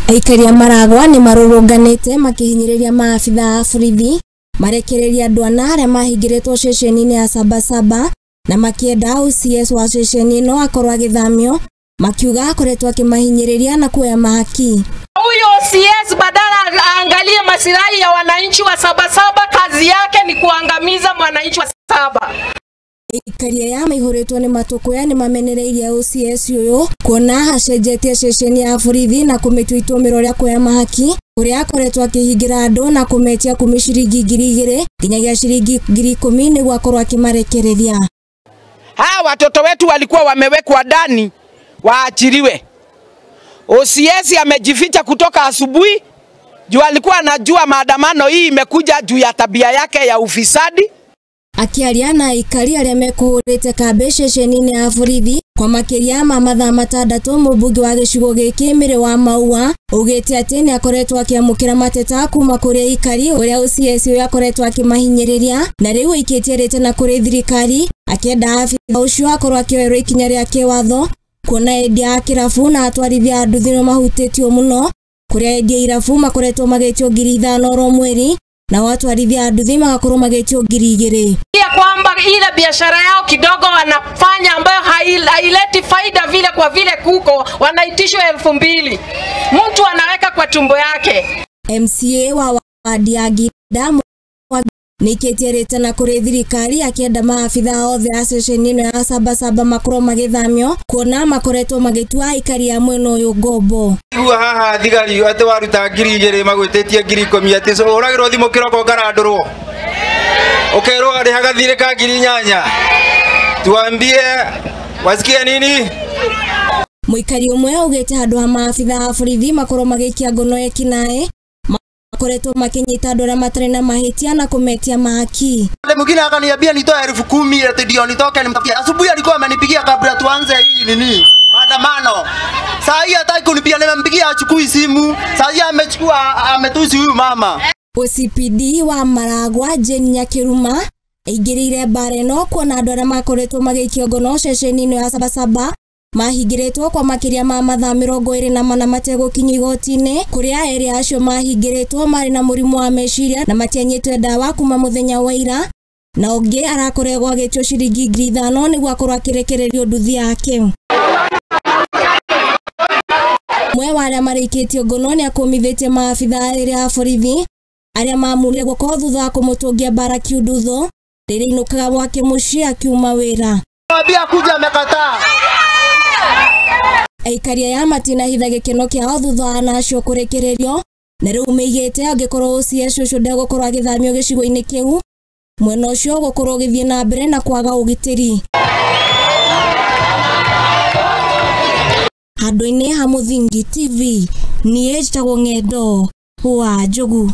Aikari a Maragwa nĩ marũrũnganĩte makĩhinyĩrĩria maabitha a borithi marekereria andũ ana arĩa mahingĩrĩtwo ceceni-inĩ ya Sabasaba na makĩenda OCS wa ceceni ĩno akorwo agĩthamio, makiuga akoretwo akĩmahinyĩrĩria na kuoya mahaki. Huyo OCS badala aangalie masilahi ya wananchi wa Sabasaba, kazi yake ni kuangamiza mwananchi wa Saba. Aikari aya maihũrĩtwo nĩ matũkũya nĩ mamenereirie OCS ũyũ kuona acenjetie ceceni ya borithi na kũmĩtua itũmĩro rĩa kuoya mahaki kũrĩa akoretwo akĩhingĩra andũ na kũmetia kuma ciringi 2,000 nginyagia ciringi 10,000 nĩguo akorwo akĩmarekereria. Hawa watoto wetu walikuwa wamewekwa ndani waachiliwe. OCS amejificha kutoka asubuhi juu alikuwa anajua maandamano hii imekuja juu ya tabia yake ya ufisadi. Akiaria na aikari arĩa mekũhũrĩte kambĩ ceceni-inĩ ya borithi kwa makĩria ma mathaa matandatũ, mũmbunge wa gĩcigo gĩkĩ Mĩrĩ wa Maua augĩte atĩ nĩ akoretwo akĩamũkĩra mateta kuma kũrĩ aikari ũrĩa OCS ũyũ akoretwo akĩmahinyĩrĩria na rĩu aikĩtie rĩtana kũrĩ thirikari akĩenda abitha ũcio akorwo akĩoerwo ikinya rĩa kĩwatho kuona endia a kĩrabu na atwarithia a nduthi nĩo mahutĩtio mũno kũrĩa endia irabu makoretwo magĩtio 5,000 oro mweri na watwarithia a nduthi magakorwo magĩtio 2,000. Ya kwamba ile biashara yao kidogo wanafanya ambayo haileti faida vile kwa vile kuko wanaitishwa 2,000. Mtu anaweka kwa tumbo yake. MCA wa wadi ya Ginda nĩikĩtie rĩtana kũrĩ thirikari akĩenda maabitha othe a ceceni ĩno ya Sabasaba makorwo magĩthamio kuona makoretwo magĩtua aikari a mwena ũyũ ngombo. Igua haha thigari atĩ waruta 2,000 magwĩtĩtie 10,000 atĩ ũragĩrwo thimũ kĩroko ũkarandũrwo ũkerwo arĩhaga thirĩ ka 8,000. Tuambie wasikie nini? Mũikari ũmwe augĩte handũ ha maabitha a borithi makorwo magĩikia ngono ekinaĩ makoretwo makinyita andũ arĩa matarĩ na mahĩtia na kũmetia mahaki. Mwingine akaniambia nitoe 10,000 ati ndio nitoke nimtafutie. Asubuhi alikuwa amenipigia kabla tuanze hii nini maandamano. Saa hii hataki kunipigia, nimempigia achukui simu. Saa hii amechukua, ametusi huyu mama. OCPD wa Maragwa Jane Nyakĩruma aingĩrĩire mbara ĩno kuona andũ arĩa makoretwo magĩikio ngono ceceni-inĩ ya Sabasaba mahingĩrĩtwo kwa makĩria ma mathaa 24 mategũkinyio igoti-inĩ kũrĩa erĩ acio mahingĩrĩtwo marĩ na mũrimũ wa meciria na matianyĩtwe ndawa kuma mũthenya wa ira na ũngĩ arakoragwo agĩtio ciringi 5,000 nĩguo akorwo akĩrekererio nduthi yake. Ũmwe wa arĩa marĩkĩtio ngono nĩ akũmithĩtie maabitha erĩ a borithi arĩa mamurire guoko thutha wa kũmũtũngia mbara kiundutho rĩrĩa ainũkaga gwake mũciĩ akiuma wĩra. Mwambia kuja amekataa. Aikari aya matinahitha gĩkeno kĩao thutha wa ana acio kũrekererio na rĩu meigĩte angĩkorwo OCS ũcio ndegũkorwo agĩthamio gĩcigo-inĩ kĩu mwena ũcio ũgũkorwo ũgĩthiĩ na mbere na kwaga ũgitĩri. Handũ-inĩ ha Mũthingi TV niĩ njĩtagwo Ng'endo wa Njogu.